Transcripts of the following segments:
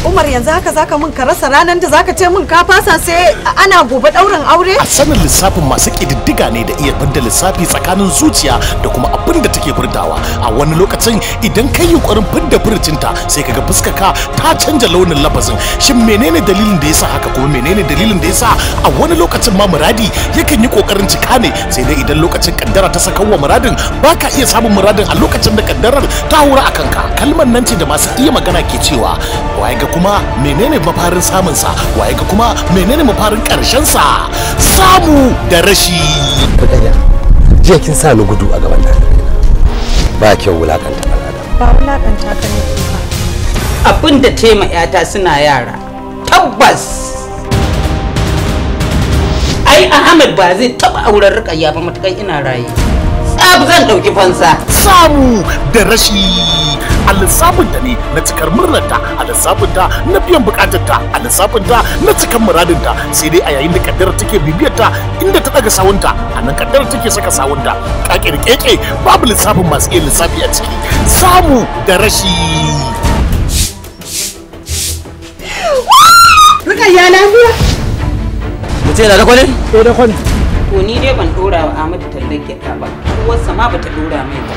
Umar, yanzu haka zaka mun ka rasa ranar da zaka ce mun ka fasa sai ana gobe daurin aure? A sanin lissafin masu ƙididdiga ne da iya fidda lissafi tsakanin zuciya da kuma abin da take furtawa. A wani lokacin idan kai yunkurin fidda furucinta, sai kaga fuskarka ta canja launin lafazin. Shin menene dalilin da yasa haka, kuma menene dalilin da yasa a wani lokacin ma muradi yakan yi kokarin cika ne, sai dai idan lokacin kaddara ta saka wa muradin, baka iya samun muradin a lokacin da kaddarar ta hura a kanka? Kalmar nan ce da masu iya magana ke cewa, waye ga kuma menene mafarin samun sa, waye ga kuma menene mafarin karshen sa? Samu da rashi. Rukayya, jiya kin sa ni gudu a gaban ɗalibai. Ba kyau wulakanta ɗan adam. Ba wulakanta ka nake ba. Abin da tema yata suna yara, tabbas ai Ahmed ba zai taba auren Rukayya ba matukan ina raye. Tsab zan dauki fansa. Samu da rashi a lissafinta ne na cikar murnarta, a lissafinta na biyan bukatarta, a lissafinta na cikar muradinta. Sai dai a yayin da kaddarar take bibiyarta, inda ta daga sawunta a nan kaddarar take saka sawunta, kake da keke, babu lissafin masu iya lissafi a ciki. Samu da rashi. Rukayya, lafiya? Mu ce na da kwale? Eh, da kwale. To, ni dai ban dora wa Ahmadu tallar gyaɗa ba, uwarsa ma bata dora mai ba.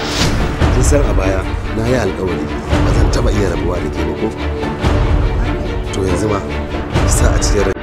Kin san a baya na yi alkawari ba zan taɓa iya rabuwa da ke ba, ko? To yanzu ma ki sa a cikin rai,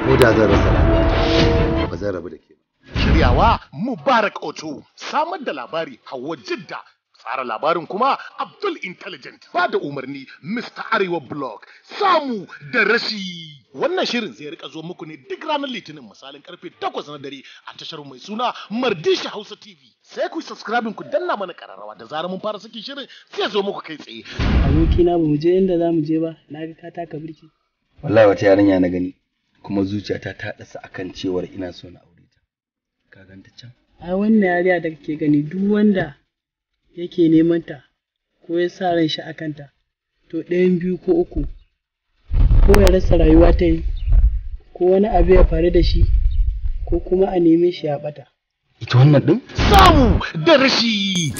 ko da zan rasa rayuwata, ba zan rabu da ke ba. Shiryawa Mubarak Oto, samar da labari Hauwa Jidda, tsara labarin kuma Abdul Intelligent, ba da umarni Mr. Arewa Blog. Samu da rashi. Wannan shirin zai rika zo muku ne duk ranar Litinin misalin karfe 8 na dare a tashar mai suna Mardishi Hausa TV. Sai ku subscribe ku danna mana kararrawa, da zarar mun fara sakin shirin sai zo muku kai tsaye. Abokina, ba mu je inda za mu je ba, na ga ka taka birki. Wallahi wata yarinya na gani, kuma zuciyata ta dasa akan cewar ina so na aure ta. Ka ganta can? Ai wannan yarinya da kake gani, duk wanda yake neman ta ko ya sa ran shi akan ta, to ɗayan biyu ko uku: ko ya rasa rayuwa ta yi, ko wani abu ya faru da shi, ko kuma a neme shi ya ɓata. Ita wannan din? Samu da rashi.